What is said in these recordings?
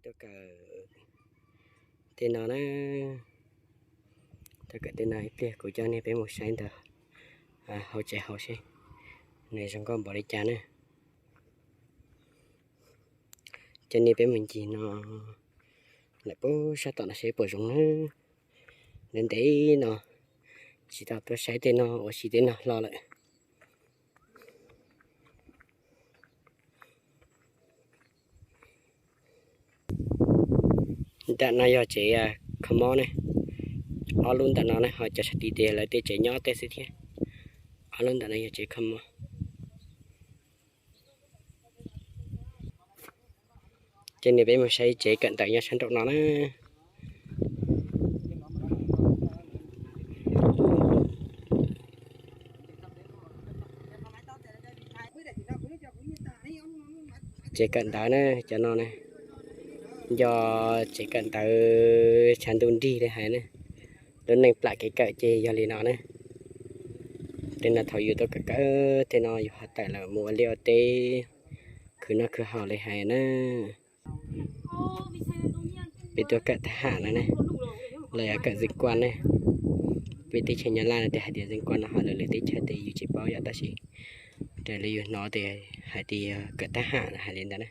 Tuaj kawm tej no na, tuaj kawm tej no ib pliag kuv coj nej peb mus saib ntawm hauv tsev hauv seb nws zoo nkauj npaum li cas na. Coj nej peb mus ncig no lawm puag sab tom no seb puas zoo na. Ntev ntev no tsis tau tuaj saib tej no ua si tej no hlo lawm. Nram no yog tsev kho mob ne, ob lub ntawm no ne ho cov sab tid ces lawv tej tsev nyob tej xwb thiab. Ob lub ntawm no yog tsev kho mob. Ces nws peb mus saib tsev kawm ntawv nyob sab nraum no na. Tsev kawm ntawv na, cov no na, nco tsev kawm ntawv tshav ntuj nrig li hais na. Lub neej plam kev kawm ces yog li no na. Tej no thaum yus tuaj kawm kawm tej no yus ho tawm lawm mus ua liaj ua teb, khwv noj khwv haus li hais na. Peb tuaj kawm thab ham no ne, los yog kawm zes kuas ne. Peb teb chaws Nyab Laj no tias hais tias zes kuas no ho lwm lwm teb chaws ces yus tsis paub yom, tab sis raws li yus hnov tias hais tias yog kawm thab ham hais li ntawd na.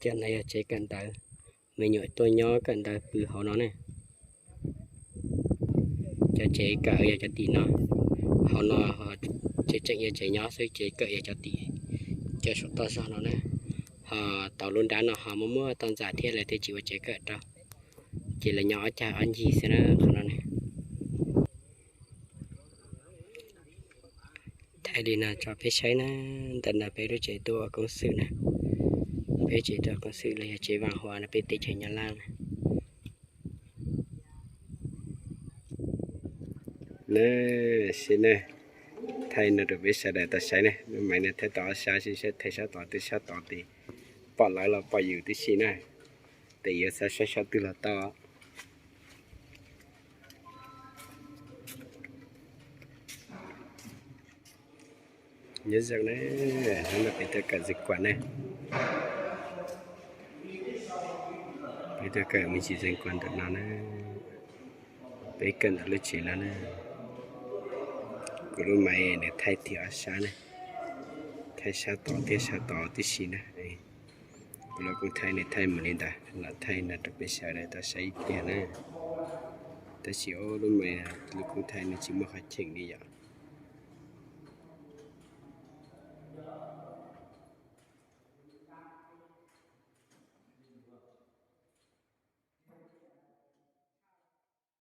Cov no yog tsev kawm ntawv, me nyuam tuaj nyob kawm ntawv pw hauv no ne. Cov tsev kawm yog cov tim no, hauv no tsev tseem yog tsev nyob xwb, tsev kawm yog cov tim, cov saum toj zog no na. Ho tau lub nrab no ho muaj muaj toj ntxas thiab lawv thiaj tsis ua tsev kawm rau, ces lawv nyob ob cag ob ncig xwb na qhov no ne. Thaij li no tso peb saib na, ntawm no peb lub tsev tuaj ua koom xwm na, peb tsev tuaj ua koom xwm los yog tsev vaas huas no peb teb chaws Nyab Laj na. Na, sib na, thaij no rau peb sawv daws tau saib na, lub maiv no thaij tau ob sab, sib sab thaij sab tod twb sab tod tes pom lawv los pom yus tib si na, tes yuav xav saib sab twg los tau. Nyob zoo na, hnub no peb tuaj kawm zes kuas na, peb tuaj kawm me ntsis zes kuas ntawm no na, peb kawm ntawm lub tsev no na. Kuv lub maiv nws thaij tiag ob sab na, thaij sab tod thiab sab tod tib si na. Kuv lub koob thaij nws thaij mus li ntawd, lam thaij no rau peb sawv daws tau saib ib pliag na. Tab sis lub maiv lub koob thaij nws tsis muaj qhov cheem li yom.